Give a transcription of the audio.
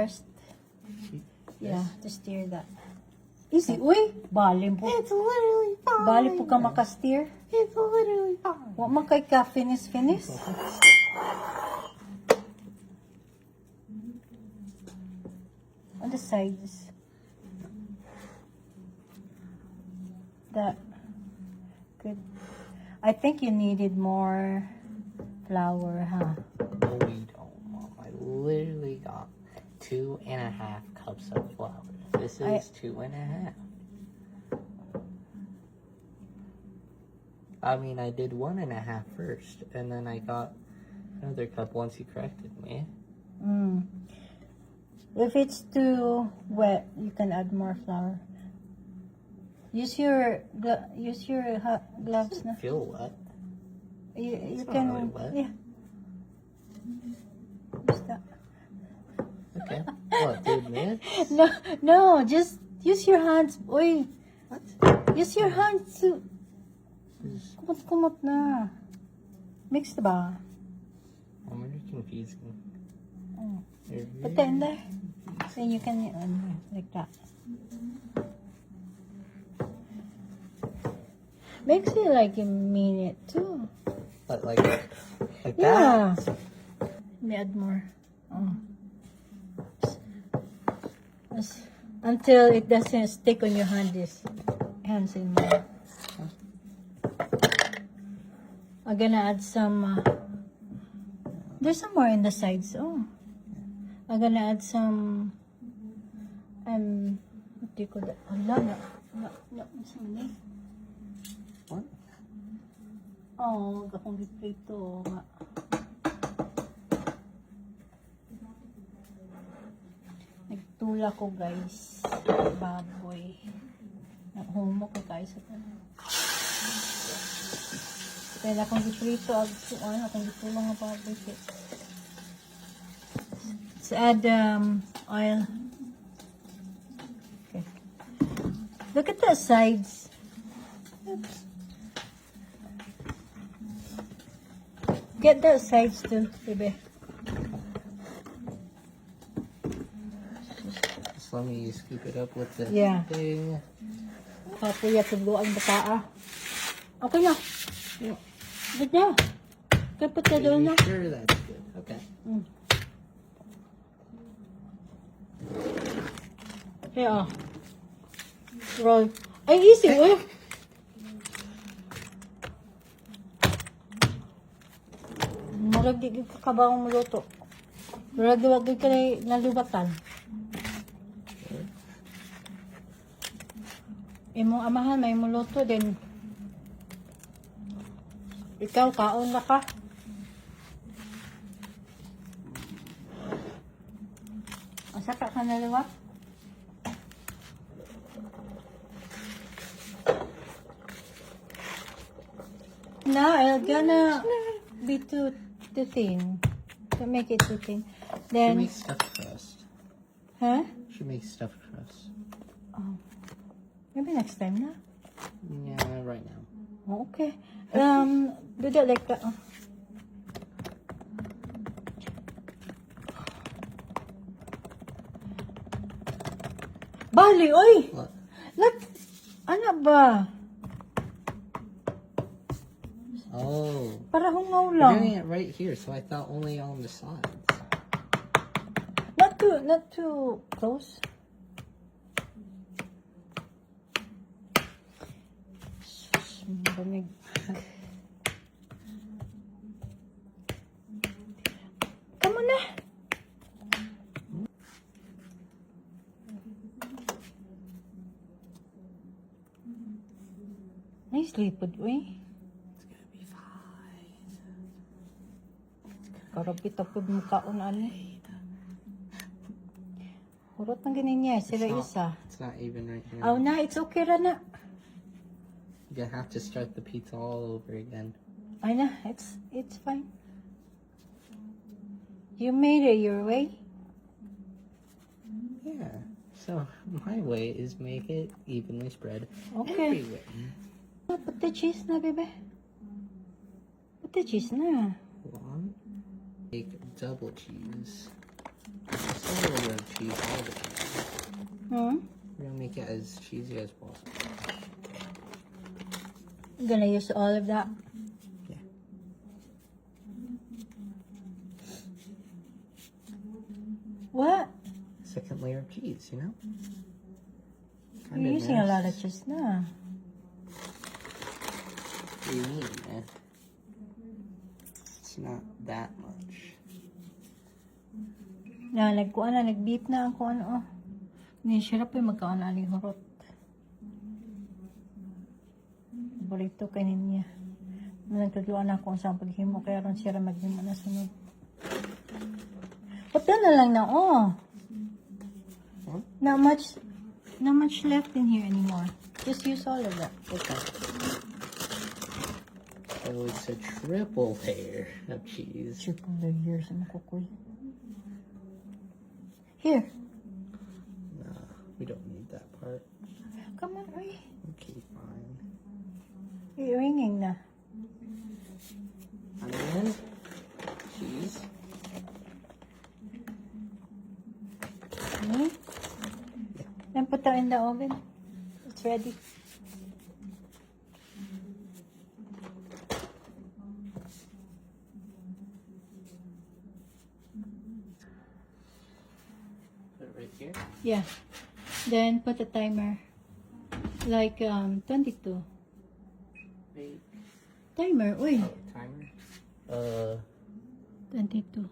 first. Yeah, to steer that. Easy. Uy, bali po. It's literally fine. Bali po ka makasteer. It's literally fine. Wa man kay ka finish. On the sides. That good. I think you needed more flour, huh? No, we don't, Mom. I literally got 2.5 cups of flour. This is 2.5. I mean, I did 1.5 first, and then I got another cup once you corrected me. If it's too wet, you can add more flour. Use your gloves na. Feel wet. You It's can not really wet. yeah. Use that. Okay. What, dude, man? No, just use your hands. Uy, What? use your hands to kumot na. Mixed ba? I'm very confusing. Oh. You're Put that in there. Then you can like that. Makes it like a minute too. But like Yeah. that? Let me add more. Oh. Until it doesn't stick on your hands in there. I'm gonna add some. There's some more in the sides. Oh, I'm gonna add some. What do you call that? No, something. What? Oh, akong giprito nga. Nagtula ko guys, baboy. Nahumo ko guys sa tanan. Kaya akong giprito, akong gitula nga baboy. Let's add oil. Okay. Look at the sides. Oops. Get the sides too, baby. Just let me scoop it up with the Yeah. thing. Papuya tuluan bataa. Okay na. Good na. Okay, put that Are doon you na. sure that's good? Okay. Okay, oh. Roll. Ay, easy, uy. Murag di ka kabawang maluto. Murag di wag ka na nalubatan. Imong amahan may muluto din. Ikaw kaon na ka. Asa ka naliwat? No, I'm gonna be too thin. Don't make it too thin. Should Then, make stuffed crust. huh? Should make stuffed crust. Oh, maybe next time na. Yeah, right now. Oh, okay. Do that like that. Bali, oy! What? Look! Ano ba? Oh. Para hungaw You're lang. doing it right here, so I thought only on the sides. Not too close. Bumig. Come on na. Nicely put, uy. It's gonna be fine. Karapit ako mo kaon ani. Hurot ng ganyan niya. Sila isa. It's not even right here. Oh na, it's okay ra na. You're gonna have to start the pizza all over again. Ay na, it's fine. You made it your way. Yeah. So my way is make it evenly spread Okay. everywhere. Put the cheese na, bebe. Put the cheese na. Hold on. Make double cheese. A little bit of cheese, all the cheese. Hmm? We're gonna make it as cheesy as possible. I'm gonna use all of that. Yeah. What? Second layer of cheese, you know? You're using a lot of cheese na. What do you mean, man? It's not that much. Na, nag-beep na ako ano. Oh. Nisirap yung magkaon na aling hurot. Burrito kanin niya. Nagtutluan ako kung saan paghimo. Kaya ron sira maghimo na sunod. Pagka na lang na, oh. Huh? Not much left in here anymore. Just use all of that. Okay. So it's a triple layer of cheese. Triple layer sa makukuy. Here. No, we don't need that part. Come on, oy. Okay, fine. You're ringing na. Onion, cheese. Okay. Then put that in the oven. It's ready. Put it right here. Yeah. Then put a timer. Like 22. Wait. Timer, uy. Oh, timer. 22.